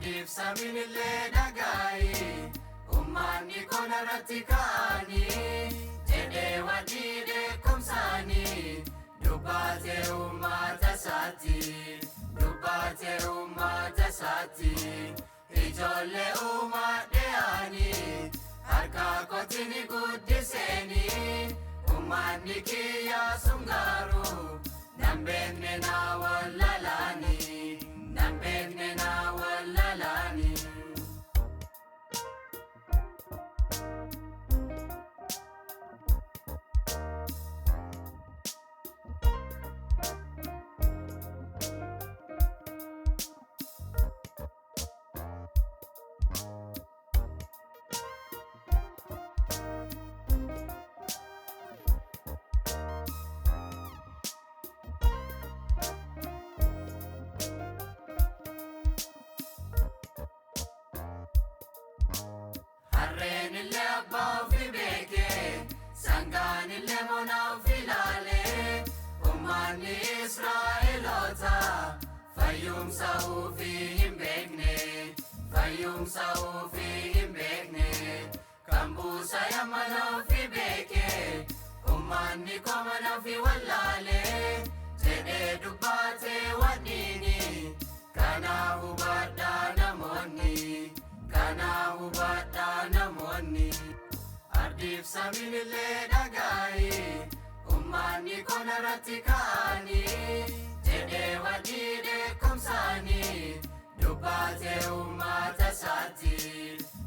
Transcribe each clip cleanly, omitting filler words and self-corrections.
Ardiif samiin illee dhagaayi, ummanni konarratti ka'anii, jedhee wadii dheekkumsaanii, dubbaate uummata isaatti, dubbaate uummata isaatti, ijoollee uumadhe ani, harka kootiin guddiseenii, ummanni kiyya sun garuu, nan beekne na wallaalanii, nan beekne na wallaalanii. Harreen illee abbaa ofii beekee, sangaan illee mona ofii laalee, ummanni Israa'eloota fayyumsa ofii hin beekne, fayyumsa ofii hin beekne, kan buusa mana ofii beekee, ummanni koo mana ofii wallaalee, jedhee dubbaatee waniini, kana hubadhaa namoonni. Kana hubadhaa namoonni, ardiif samiin illee dhagaayi, ummanni konarratti ka'anii, jedhee wadii dheekkumsaanii, dubbaate uummata isaatti,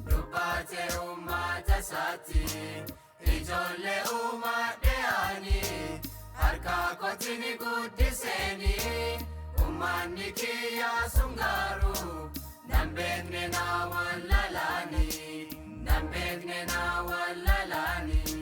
dubbaate uummata isaatti, ijoollee uumadhe ani, harka kootiin guddiseenii, ummanni kiyya sun garuu, nan beekne na wallaalanii, nan beekne na wallaalanii.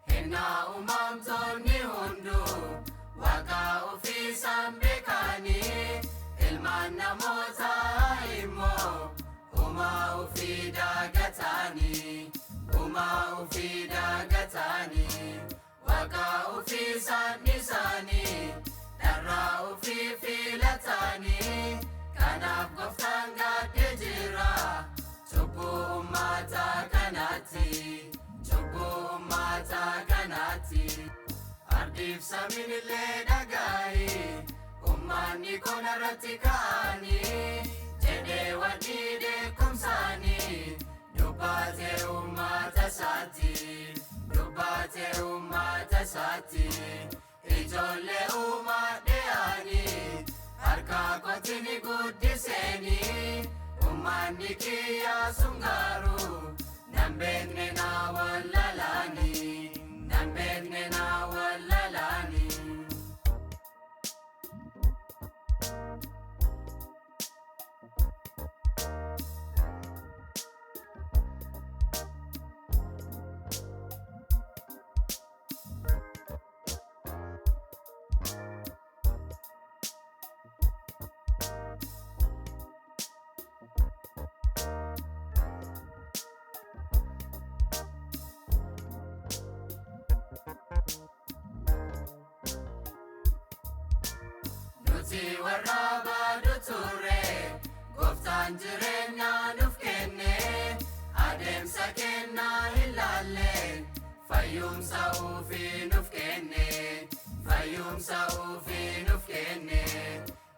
Kennaa uumamtoonni hunduu waaqa ofii isaan beekanii, ilmaan namootaa immoo uumaa ofii dagataanii, uumaa ofii dagataanii, waaqa ofii isaan dhiisanii, dharraa ofii filatanii, kanaaf gooftaan gaddee jira cubbuu uummata kanaatti. Cubbuu uummata kanaatti, ardiif samiin illee dhagaayi, ummanni konarratti ka'anii, jedhee wadii dheekkumsaanii, dubbaate uummata isaatti, dubbaate uummata isaatti, ijoollee uumadhe ani, harka kootiin guddiseenii, ummanni kiyya sun garuu, nan beekne na wallaalanii, nan beekne na wallaalanii. Nuti warra baadu turre, gooftaan jireenya nuuf kenne, adeemsa kennaa hin laalle, fayyumsa ofii nuuf kenne, fayyumsa ofii nuuf kenne.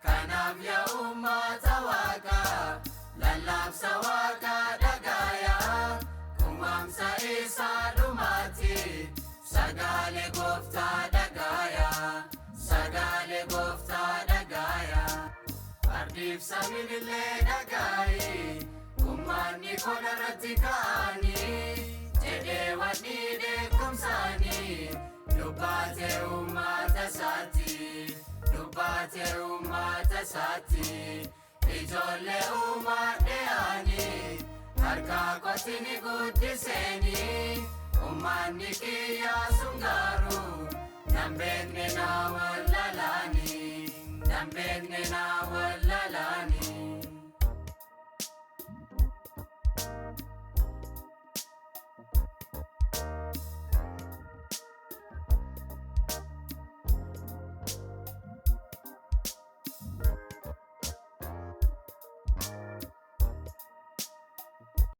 Kanaaf yaa uummata waaqaa, lallabsa waaqaa dhagaayaa, kumaamsa isaa dhumaati, sagalee gooftaa dhagaayaa, sagalee gooftaa dhagaayaa. Ardiif samiin illee dhagaayi, ummanni konarratti ka'anii, jedhee wadii dheekkumsaanii, dubbaate uummata isaatti, dubbaate uummata isaatti, Ijoollee uumadhe ani harka kootiin guddiseni uummanni kiyyaa sun garuu nan beekne na wallaalani nan beekne na